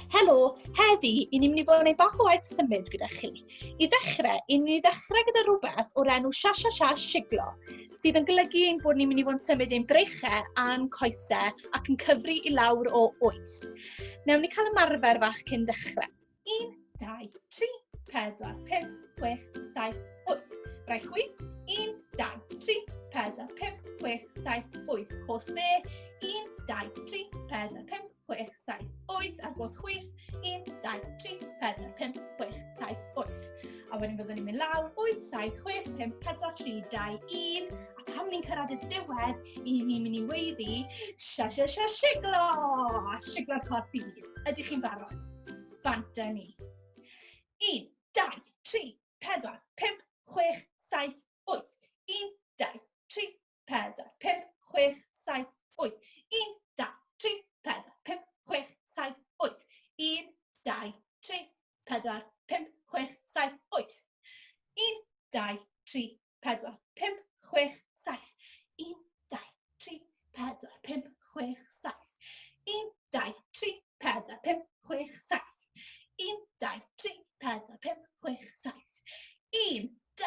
Helo, heddi, i ni'n mynd i fod yn gwneud bach o waith symud gyda chi. I ddechrau, i ni'n mynd i ddechrau gyda rhywbeth o'r enw sha sha sha siglo, sydd yn golygu ein bod ni'n mynd i fod yn symud ein breichau a'n coesau ac yn cyfri i lawr o 8. Newn ni cael ymarfer fach cyn dechrau. 1, 2, 3, 4, 5, 6, 7, 8. Braich chwith, 1, 2, 3, 4, 5, 6, 7, 8. Cos dde, 1, 2, 3, 4, 5, 6, 7, 8, a'r gos chwith, 1, 2, 3, 4, 5, 6, 7, 8. A wedyn byddwn ni'n mynd lawr, 8, 7, 6, 5, 4, 3, 2, 1. A pan ni'n cyrraedd y diwedd, i ni'n mynd i weiddi, sha, sha, sha, siglo! A siglo'r corff i gyd. Ydych chi'n barod? Bant â ni. 1, 2, 3, 4, 5, 6, 7, 8. 1, 2, 3, 4, 5, 6, 7, 8. 1, 2, 3, 4, 5, 6, 7, 8. 1, 2, 3, 4, 5, 6, 7, 8. 1, 2, 3, 4, 5, 6, 7. 1, 2, 3, 4, 5, 6, 7. 1, 2, 3, 4, 5, 6, 7. 1, 2, 3, 4, 5, 6, 7. 1, 2,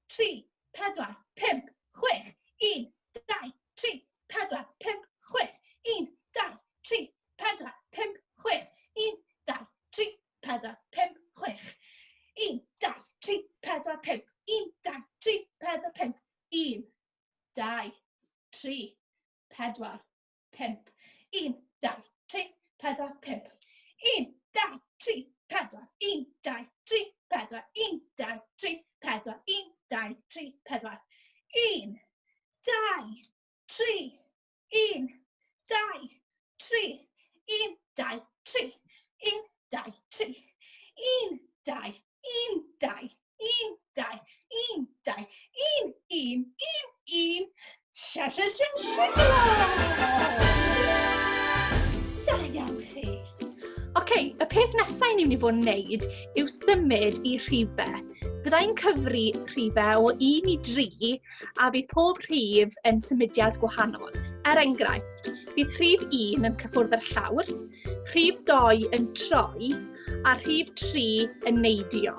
3, 4, 5, 6, 1, 2, 3, 4, 5, 6, 1, 2, 3, 4, 5, 6, 1, 2, 3, 4, 5, 6. 1, 2, 3, 4, 5, 1, 2, 3, 4, 5, 1, 2, 3, 4, 5. 1, 2, 3, 4, 5. 1, 2, 3, 4, 1, 2, 3, 4, 1, 2, 3, 4, 1, 2, 3, 4. 1, 2, 3, 1, 2, 3, 1, 2, 3, 1, 2, 3, 1, 2, 1, 2, 1, 2, 1, 2, 1, 1, 1, 1. Sha, sha, sha, siglo! Da iawn chi. Oce, okay, y peth nesaf ni'n mynd i fod yn wneud yw symud i rhifau. Byddai'n cyfri rhifau o 1 i 3 a bydd pob rhif yn symudiad gwahanol. Er enghraifft, bydd rhif 1 yn cyffwrdd â'r llawr, rhif 2 yn troi a rhif 3 yn neidio.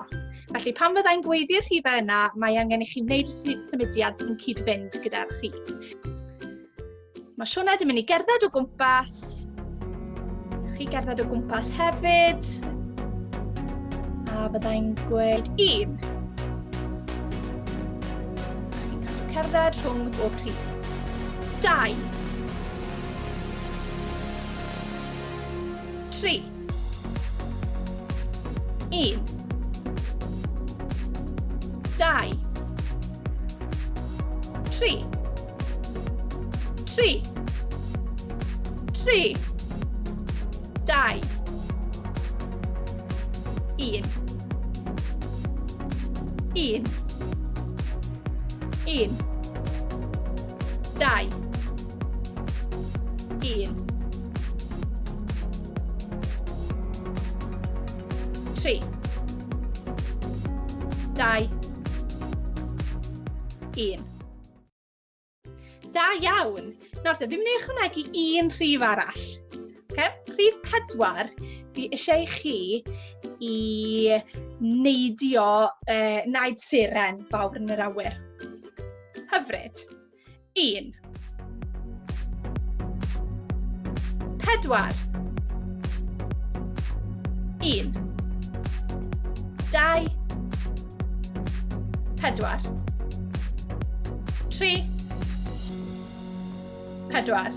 Felly pan fyddai'n gweiddi'r rhifau yna, mae angen i chi wneud y symudiad sy'n cyd-fynd gyda'r rhif. Mae Sioned yn mynd i gerdded o gwmpas. Chi gerdded o gwmpas hefyd. A byddai'n gweud un. Chi'n cadw cerdded rhwng bob rhif. 2. 3. 1. 2. 3. 3. 3. 2. 1. 1. 1. 2. 1. 3. 2. 1. Da iawn. Nawr te, fi'n mynd i ychwanegu un rhif arall. Okay? Rhif 4, fi eisiau i chi i neidio naid seren fawr yn yr awyr. Hyfryd. 1. 4. 1. 2. 4. 3. 4.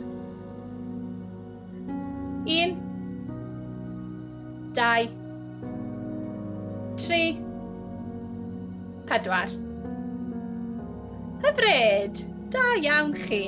1. 2. 3. 4. Hyfryd! Da iawn chi.